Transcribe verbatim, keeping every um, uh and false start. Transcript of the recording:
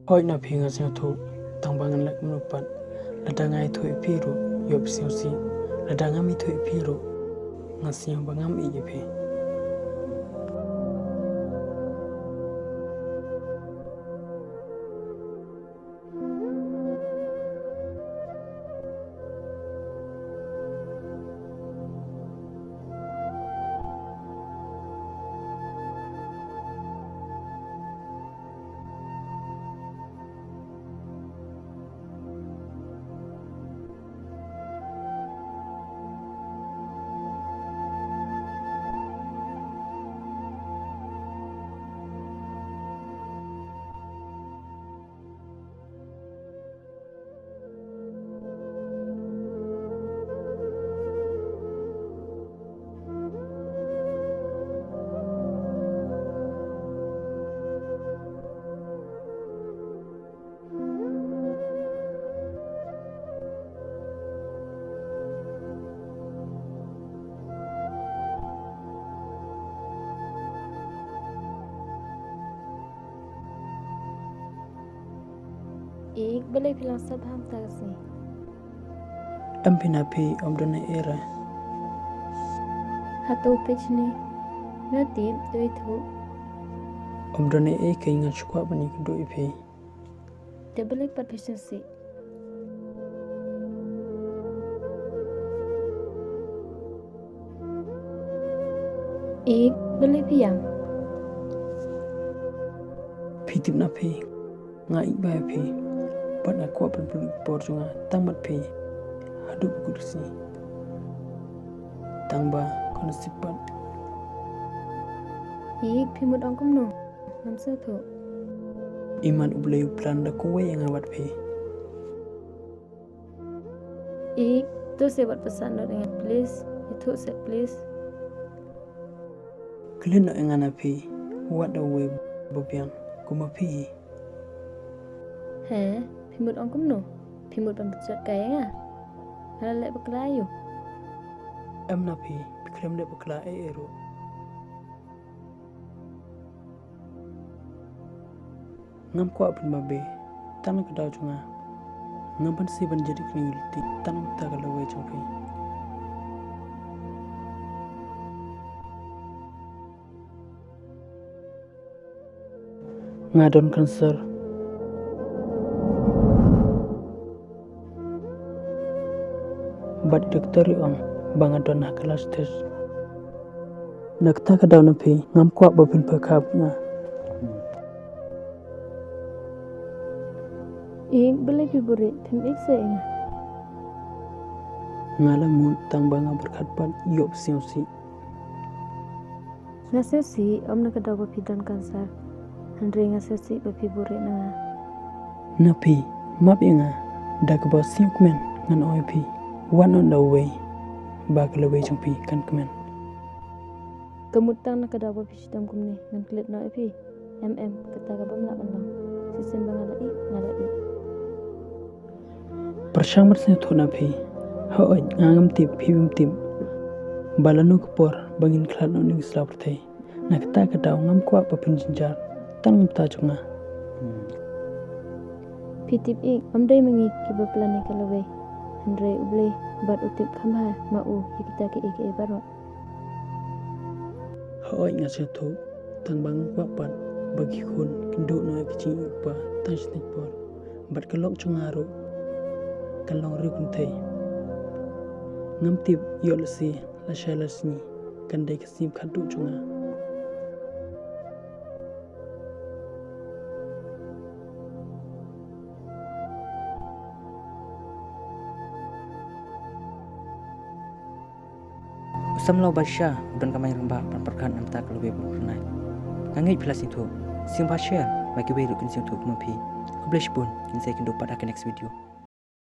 Hooid na phi nga sngewthuh, tang ba ngan leh kumno pat. Lada nga ïathuh ïa phi ruh, ïoh phi sngewsih. Lada ngam ïathuh ïa phi ruh, nga sngew ba ngam ïeit ïa phi. Ik, balei phi langsar bha mynta ka sngi? Em phi na phi, ym don ei ei re. Hato phi shane? Nga tip to ïathuh. Ym don ei ei, keiñ nga shu kwah ban ïakynduh ïa phi. Te balei pat phi sngewsih? Ik, balei phi ïam? Phi tip na phi, nga ïeit bha ïa phi. Bad nga kwah ban pynlut ïa ka por jong nga tang bad phi haduh ba kut ka sngi. Tang ba ka nusip pat. Ik, phi mut ong kumno? Ngam sngewthuh. Imat U Blei u plan da kawei ïa nga bad phi. Ik, to seh wat pynsahnot ïa nga, please. Ïathuh seh, please. Klet noh ïa nga na phi, wat da uwei ba biang kum ma phi hi. He, phi mut ong kumno? Phi mut ban pynjot kai ïa nga? Nga la leh bakla aïu? Em na phi, phi khlem leh bakla ei ei ruh. Ngam kwah ban babe tang na ka daw jong nga. Ngam pan sngewsih ban jied ïa kane ka lynti tang na ka bynta ka lawei jong phi. Nga don cancer. Bad i doktor i ong ba nga don ha ka last stage. Na kata ka daw na phi, ngam kwah ba phin pyrkhat ïa nga. Ik, balei phi buhrieh, phim ïeit seh ïa nga? Nga la mut tang ba nga pyrkhat pat ïoh phi sngewsih. Nga sngewsih ym na ka daw ba phi don cancer, hynrei nga sngewsih ba phi buhrieh na nga. Na phi, map ïa nga, da kaba sngewkmen ngan ong ïa phi, wat noh da uwei, ba ka lawei jong phi kan kmen. Ka mut tang na ka daw ba phi shitom kumne ngan klet noh ïa phi. Em em, kata ka bym lah ban long. Shisien ba nga la ïeit, nga la ïeit. Pyrshang ban sngewthuh na phi. Hooid, nga ngam tip, phi bym tip ba lano ka por ba ngin khlad noh na ïing sla pyrthei. Na kata ka daw ngam kwah ba phin jynjar tang na ka bynta jong nga. Phi tip ik, ym dei ma ngi kiba plan ïa ka lawei, hynrei U Blei bad u tip kham bha ma u ïa kita kiei kiei baroh. Hooid nga sngewthuh, tang ba ngam kwah pat ba ki khun kin duh noh ïa ki jingïohi u kpa tang shiteng por. Bad ka lok jong nga ruh kan long riewkynthei. Ngam tip ïoh lehse lashai lashisngi kan dei ka sien khatduh jong nga. U samla u Basha u don ka main rangbah ban pyrkhat na ka bynta ka lawei bad u Rnai. Nga ngeit phi la sngewthuh. Sngewbha share ba kiwei ruh kin sngewthuh kum ma phi. Khublei shibun, ngin sa ïakynduh pat ha ka next video.